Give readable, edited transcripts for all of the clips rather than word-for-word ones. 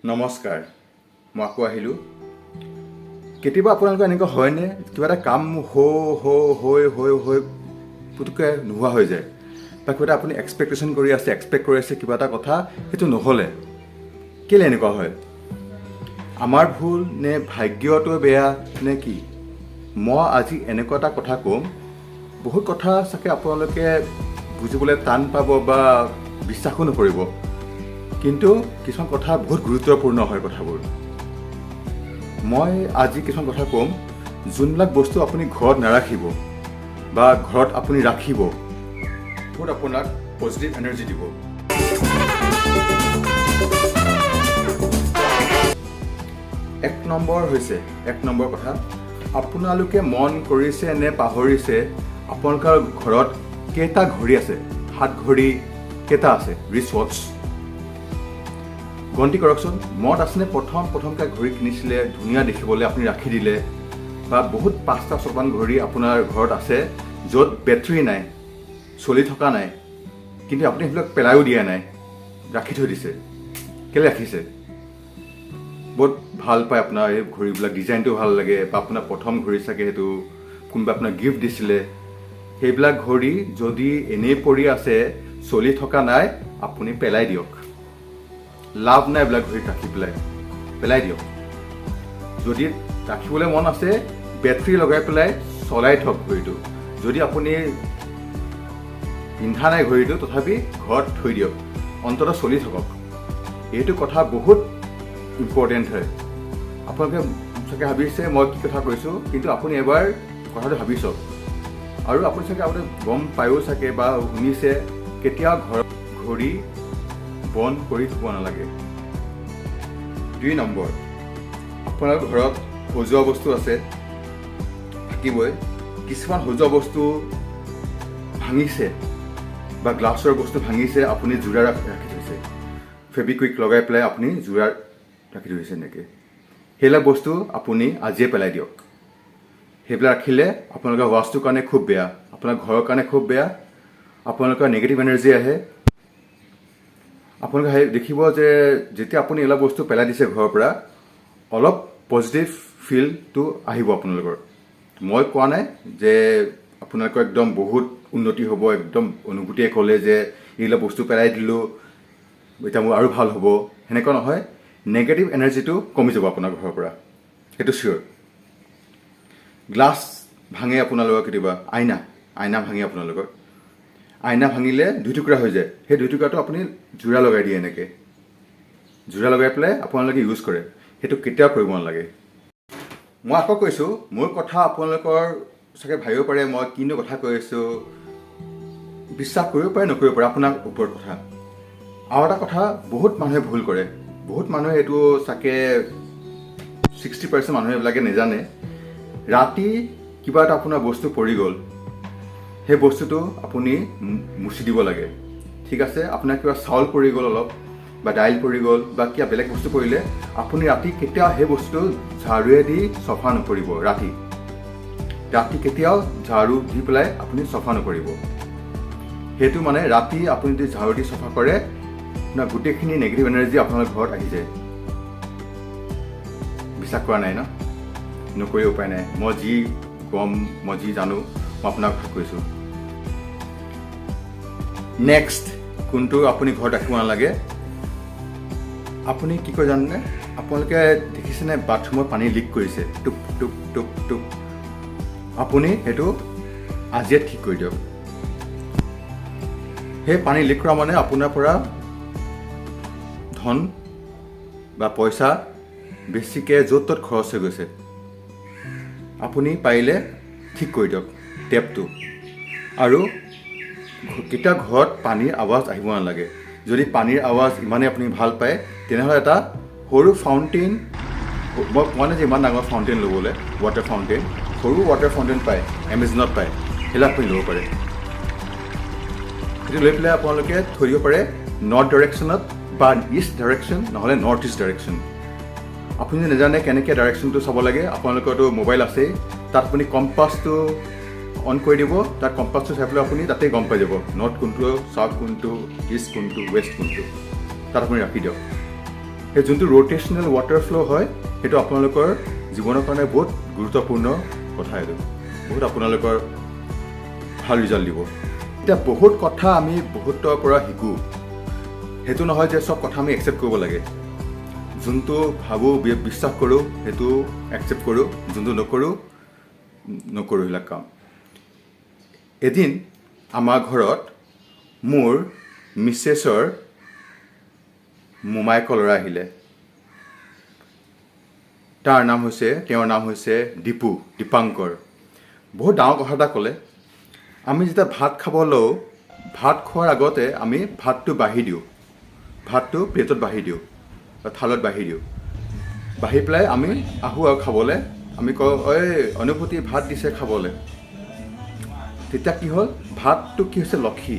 নমস্কাৰ, মই আকৌ আহিলোঁ। কেতিয়াবা আপোনালোকৰ এনেকুৱা হয়নে, কিবা এটা কাম হৈ হৈ হৈ পুতুককৈ নোহোৱা হৈ যায়, বা কিবা এটা আপুনি এক্সপেক্টেশ্যন কৰি আছে, এক্সপেক্ট কৰি আছে কিবা এটা কথা, সেইটো নহ'লে কেলৈ এনেকুৱা হয়? আমাৰ ভুল নে ভাগ্যটো বেয়া নে কি? মই আজি এনেকুৱা এটা কথা ক'ম, বহুত কথা চাগে আপোনালোকে বুজিবলৈ টান পাব বা বিশ্বাসো নকৰিব, কিন্তু কিছুমান কথা বহুত গুৰুত্বপূৰ্ণ হয়। কথাবোৰ মই আজি কিছুমান কথা ক'ম, যোনবিলাক বস্তু আপুনি ঘৰত নাৰাখিব বা ঘৰত আপুনি ৰাখিব, বহুত আপোনাক পজিটিভ এনাৰ্জি দিব। এক নম্বৰ কথা, আপোনালোকে মন কৰিছে নে পাহৰিছে, আপোনালোকৰ ঘৰত কেইটা ঘড়ী আছে? হাত ঘড়ী কেইটা আছে? ৰিষ্ট ৱাটচ গন্তি কৰকচোন। মনত আছেনে, প্ৰথম প্ৰথমকৈ ঘড়ী কিনিছিলে, ধুনীয়া দেখিবলৈ, আপুনি ৰাখি দিলে, বা বহুত পাঁচটা ছটামান ঘড়ী আপোনাৰ ঘৰত আছে য'ত বেটেৰী নাই, চলি থকা নাই, কিন্তু আপুনি সেইবিলাক পেলাইও দিয়া নাই, ৰাখি থৈ দিছে। কেলৈ ৰাখিছে? বহুত ভাল পায় আপোনাৰ এই ঘড়ীবিলাক, ডিজাইনটো ভাল লাগে, বা আপোনাৰ প্ৰথম ঘড়ী চাগে সেইটো, কোনোবা আপোনাক গিফ্ট দিছিলে। সেইবিলাক ঘড়ী যদি এনেই পৰি আছে, চলি থকা নাই, আপুনি পেলাই দিয়ক। লাভ নাই এইবিলাক ঘড়ীত ৰাখি পেলাই, পেলাই দিয়ক। যদি ৰাখিবলৈ মন আছে, বেটেৰী লগাই পেলাই চলাই থওক ঘড়ীটো। যদি আপুনি পিন্ধা নাই ঘড়ীটো, তথাপি ঘৰত থৈ দিয়ক, অন্ততঃ চলি থাকক। এইটো কথা বহুত ইম্পৰ্টেণ্ট হয়। আপোনালোকে চাগে ভাবিছে মই কি কথা কৈছোঁ, কিন্তু আপুনি এবাৰ কথাটো ভাবি চাওক। আৰু আপুনি চাগে আপুনি গম পায়ো চাগে বা শুনিছে, কেতিয়াও ঘৰত ঘড়ী বন্ধ কৰি থ'ব নালাগে। 2 নম্বৰ, আপোনাৰ ঘৰত সজোৱা বস্তু আছে, থাকিবই। কিছুমান সজোৱা বস্তু ভাঙিছে বা গ্লাছৰ বস্তু ভাঙিছে, আপুনি যোৰা ৰাখি থৈছে, ফেবিকুইক লগাই পেলাই আপুনি যোৰা ৰাখি থৈছে এনেকৈ। সেইবিলাক বস্তু আপুনি আজিয়ে পেলাই দিয়ক। সেইবিলাক ৰাখিলে আপোনালোকৰ বাস্তুৰ কাৰণে খুব বেয়া, আপোনাৰ ঘৰৰ কাৰণে খুব বেয়া, আপোনালোকৰ নিগেটিভ এনাৰ্জি আহে। আপোনালোকে সেই দেখিব যে যেতিয়া আপুনি এইবিলাক বস্তু পেলাই দিছে ঘৰৰ পৰা, অলপ পজিটিভ ফিলটো আহিব আপোনালোকৰ। মই কোৱা নাই যে আপোনালোকৰ একদম বহুত উন্নতি হ'ব, একদম অনুভূতিয়ে ক'লে যে এইবিলাক বস্তু পেলাই দিলোঁ, এতিয়া মোৰ আৰু ভাল হ'ব, সেনেকুৱা নহয়। নেগেটিভ এনাৰ্জিটো কমি যাব আপোনাৰ ঘৰৰ পৰা, সেইটো চিয়'ৰ। গ্লাছ ভাঙে আপোনালোকৰ কেতিয়াবা, আইনা ভাঙে আপোনালোকৰ। আইনা ভাঙিলে দুই টুকুৰা হৈ যায়। সেই দুই টুকুৰাটো আপুনি যোৰা লগাই দিয়ে, এনেকৈ যোৰা লগাই পেলাই আপোনালোকে ইউজ কৰে। সেইটো কেতিয়াও কৰিব নালাগে। মই আকৌ কৈছোঁ, মোৰ কথা আপোনালোকৰ চাগে ভাবিব পাৰে মই কিনো কথা কৈ আছোঁ, বিশ্বাস কৰিব পাৰে, নকৰিব পাৰে, আপোনাৰ ওপৰত কথা। আৰু এটা কথা বহুত মানুহে ভুল কৰে, বহুত মানুহে এইটো চাগে 60% মানুহে এইবিলাকে নাজানে। ৰাতি কিবা এটা আপোনাৰ বস্তু পৰি গ'ল, সেই বস্তুটো আপুনি মুচি দিব লাগে, ঠিক আছে? আপোনাৰ কিবা চাউল পৰি গ'ল অলপ বা দাইল পৰি গ'ল বা কিবা বেলেগ বস্তু পৰিলে, আপুনি ৰাতি কেতিয়াও সেই বস্তুটো ঝাৰুৱে দি চফা নকৰিব। ৰাতি ৰাতি কেতিয়াও ঝাৰু দি পেলাই আপুনি চফা নকৰিব। সেইটো মানে ৰাতি আপুনি যদি ঝাৰু দি চফা কৰে, আপোনাৰ গোটেইখিনি নেগেটিভ এনাৰ্জি আপোনাৰ ঘৰত আহি যায়। বিশ্বাস কৰা নাই ন? নকৰি উপায় নাই। মই যি গম, মই যি জানো, মই আপোনাক কৈছোঁ। নেক্সট, কোনটো আপুনি ঘৰত ৰাখিব নালাগে? আপুনি কি কয় জানেনে? আপোনালোকে দেখিছেনে বাথৰুমত পানী লিক কৰিছে, টুপ টুপ টুপ টুপ? আপুনি সেইটো আজিয়ে ঠিক কৰি দিয়ক। সেই পানী লিক কৰা মানে আপোনাৰ পৰা ধন বা পইচা বেছিকৈ য'ত ত'ত খৰচ হৈ গৈছে। আপুনি পাৰিলে ঠিক কৰি দিয়ক টেপটো। আৰু কেতিয়াও ঘৰত পানীৰ আৱাজ আহিব নালাগে। যদি পানীৰ আৱাজ ইমানেই আপুনি ভাল পায়, তেনেহ'লে এটা সৰু ফাউণ্টেইন, মই কোৱা নাই যে ইমান ডাঙৰ ফাউণ্টেইন ল'বলৈ, ৱাটাৰ ফাউণ্টেইন, সৰু ৱাটাৰ ফাউণ্টেইন পায়, এমেজনত পায়, সেইবিলাক আপুনি ল'ব পাৰে। সেইটো লৈ পেলাই আপোনালোকে থৈ দিব পাৰে নৰ্থ ডাইৰেকশ্যনত বা ইষ্ট ডাইৰেকশ্যন, নহ'লে নৰ্থ ইষ্ট ডাইৰেকশ্যন। আপুনি যদি নাজানে কেনেকৈ ডাইৰেকশ্যনটো চাব লাগে, আপোনালোকৰতো মোবাইল আছেই, তাত আপুনি কম্পাছটো অন কৰি দিব। তাত কম্পাছটো চাই পেলাই আপুনি তাতেই গম পাই যাব নৰ্থ কোনটো, চাউথ কোনটো, ইষ্ট কোনটো, ৱেষ্ট কোনটো। তাত আপুনি ৰাখি দিয়ক। সেই যোনটো ৰ'টেশ্যনেল ৱাটাৰ ফ্ল' হয়, সেইটো আপোনালোকৰ জীৱনৰ কাৰণে বহুত গুৰুত্বপূৰ্ণ কথা। এইটো বহুত আপোনালোকৰ ভাল ৰিজাল্ট দিব। এতিয়া বহুত কথা আমি বহুতৰ পৰা শিকোঁ। সেইটো নহয় যে চব কথা আমি একচেপ্ট কৰিব লাগে। যোনটো ভাবোঁ, বিশ্বাস কৰোঁ, সেইটো একচেপ্ট কৰোঁ। যোনটো নকৰোঁ, নকৰোঁ সেইবিলাক কাম। এদিন আমাৰ ঘৰত মোৰ মিছেছৰ মোমায়েকৰ ল'ৰা আহিলে। তাৰ নাম হৈছে তেওঁৰ নাম হৈছে দীপু, দীপাংকৰ। বহুত ডাঙৰ কথা এটা ক'লে। আমি যেতিয়া ভাত খাব লওঁ, ভাত খোৱাৰ আগতে আমি ভাতটো বাঢ়ি দিওঁ, ভাতটো প্লেটত বাঢ়ি দিওঁ বা থালত বাঢ়ি দিওঁ। বাঢ়ি পেলাই আমি আহোঁ আৰু খাবলৈ। আমি কওঁ, "ঐ অনুভূতি, ভাত দিছে খাবলৈ।" তেতিয়া কি হ'ল? ভাতটো কি হৈছে? লক্ষী।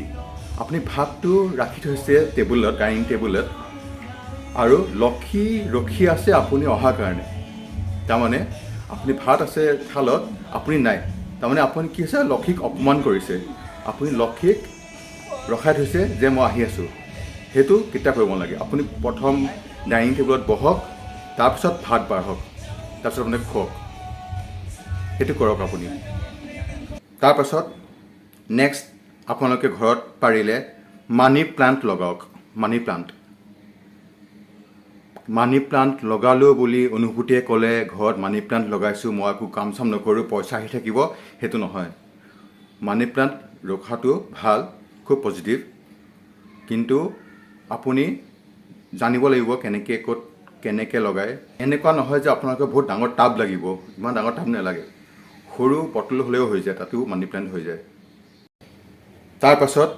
আপুনি ভাতটো ৰাখি থৈছে টেবুলত, ডাইনিং টেবুলত, আৰু লক্ষী ৰখি আছে আপুনি অহাৰ কাৰণে। তাৰমানে আপুনি ভাত আছে থালত, আপুনি নাই। তাৰমানে আপুনি কি হৈছে? লক্ষীক অপমান কৰিছে। আপুনি লক্ষীক ৰখাই থৈছে যে মই আহি আছোঁ। সেইটো কেতিয়াও কৰিব নালাগে। আপুনি প্ৰথম ডাইনিং টেবুলত বহক, তাৰপিছত ভাত বাঢ়ক, তাৰপিছত আপুনি খুৱাওক। সেইটো কৰক আপুনি। তাৰপাছত নেক্সট, আপোনালোকে ঘৰত পাৰিলে মানি প্লাণ্ট লগাওক। মানি প্লাণ্ট, মানি প্লাণ্ট লগালোঁ বুলি অনুভূতিয়ে ক'লে, ঘৰত মানি প্লাণ্ট লগাইছোঁ, মই একো কাম চাম নকৰোঁ, পইচা আহি থাকিব, সেইটো নহয়। মানি প্লাণ্ট ৰখাটো ভাল, খুব পজিটিভ, কিন্তু আপুনি জানিব লাগিব কেনেকৈ, ক'ত কেনেকৈ লগায়। এনেকুৱা নহয় যে আপোনালোকৰ বহুত ডাঙৰ টাব লাগিব। ইমান ডাঙৰ টাব নালাগে, সৰু বটল হ'লেও হৈ যায়, তাতো মানি প্লাণ্ট হৈ যায়। তাৰপাছত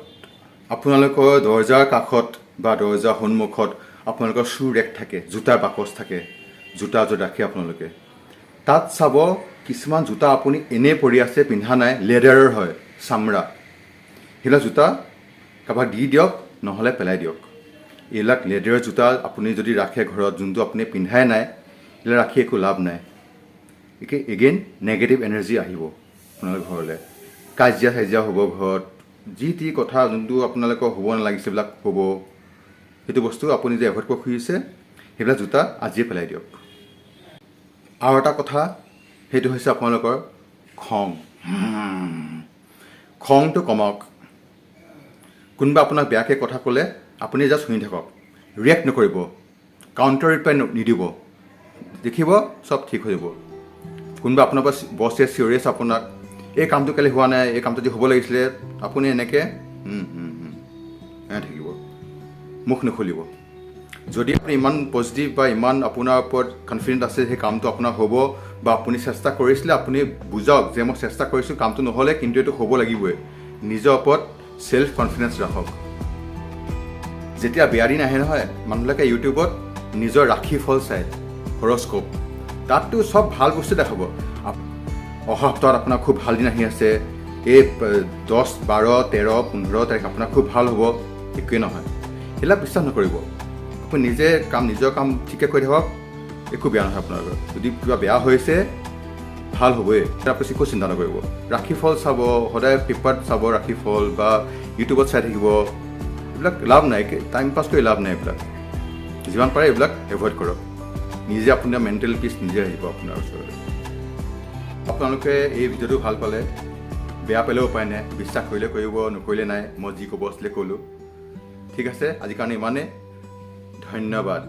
আপোনালোকৰ দৰ্জাৰ কাষত বা দৰ্জাৰ সন্মুখত আপোনালোকৰ শ্বু ৰেক থাকে, জোতাৰ বাকচ থাকে, জোতা য'ত ৰাখে আপোনালোকে, তাত চাব কিছুমান জোতা আপুনি এনেই পৰি আছে, পিন্ধা নাই, লেডাৰৰ হয়, চামৰা। সেইবিলাক জোতা কাৰোবাক দি দিয়ক, নহ'লে পেলাই দিয়ক। এইবিলাক লেডাৰৰ জোতা আপুনি যদি ৰাখে ঘৰত, যোনটো আপুনি পিন্ধাই নাই, এইবিলাক ৰাখি একো লাভ নাই। এগেইন নেগেটিভ এনাৰ্জি আহিব আপোনালোকৰ ঘৰলৈ, কাজিয়া চাজিয়া হ'ব ঘৰত, যি টি কথা যোনটো আপোনালোকৰ হ'ব নালাগিছে, সেইবিলাক হ'ব। সেইটো বস্তু আপুনি যে এভইড কৰিব খুজিছে, সেইবিলাক জোতা আজিয়ে পেলাই দিয়ক। আৰু এটা কথা, সেইটো হৈছে আপোনালোকৰ খং। খংটো কমাওক। কোনোবা আপোনাক বেয়াকৈ কথা ক'লে আপুনি জাষ্ট শুনি থাকক, ৰিয়েক্ট নকৰিব, কাউণ্টাৰ ৰিপ্লাই নিদিব। দেখিব চব ঠিক হৈ যাব। কোনোবা আপোনাৰ পৰা বছে চিঞৰি আছে আপোনাক, এই কামটো কেলৈ হোৱা নাই, এই কামটো যে হ'ব লাগিছিলে, আপুনি এনেকৈ এনেকৈ থাকিব, মুখ নুখুলিব। যদি আপুনি ইমান পজিটিভ বা ইমান আপোনাৰ ওপৰত কনফিডেণ্ট আছে সেই কামটো আপোনাৰ হ'ব বা আপুনি চেষ্টা কৰিছিলে, আপুনি বুজাওক যে মই চেষ্টা কৰিছোঁ, কামটো নহ'লে, কিন্তু এইটো হ'ব লাগিবই। নিজৰ ওপৰত ছেল্ফ কনফিডেঞ্চ ৰাখক। যেতিয়া বেয়া দিন আহে নহয়, মানুহবিলাকে ইউটিউবত নিজৰ ৰাশিফল চায়, হৰস্কোপ। তাততো চব ভাল বস্তু দেখাব। অহা সপ্তাহত আপোনাৰ খুব ভাল দিন আহি আছে, এই 10, 12, 13, 15 তাৰিখ আপোনাৰ খুব ভাল হ'ব। একোৱেই নহয়, সেইবিলাক বিশ্বাস নকৰিব। আপুনি নিজে কাম, নিজৰ কাম ঠিকে কৰি থাকক, একো বেয়া নহয় আপোনালোকৰ। যদি কিবা বেয়া হৈছে, ভাল হ'বই, তাৰপিছত একো চিন্তা নকৰিব। ৰাশিফল চাব, সদায় পেপাৰত চাব ৰাশিফল বা ইউটিউবত চাই থাকিব, এইবিলাক লাভ নাই। টাইম পাছ কৰি লাভ নাই এইবিলাক। যিমান পাৰে এইবিলাক এভইড কৰক। নিজে আপোনাৰ মেণ্টেল পিচ নিজে আহিব আপোনাৰ ওচৰলৈ। আপোনালোকে এই ভিডিঅ'টো ভাল পালে, বেয়া পালেও উপায় নাই। বিশ্বাস কৰিলে কৰিব, নকৰিলে নাই। মই যি ক'ব আছিলে ক'লোঁ। ঠিক আছে, আজিৰ কাৰণে ইমানেই। ধন্যবাদ,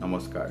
নমস্কাৰ।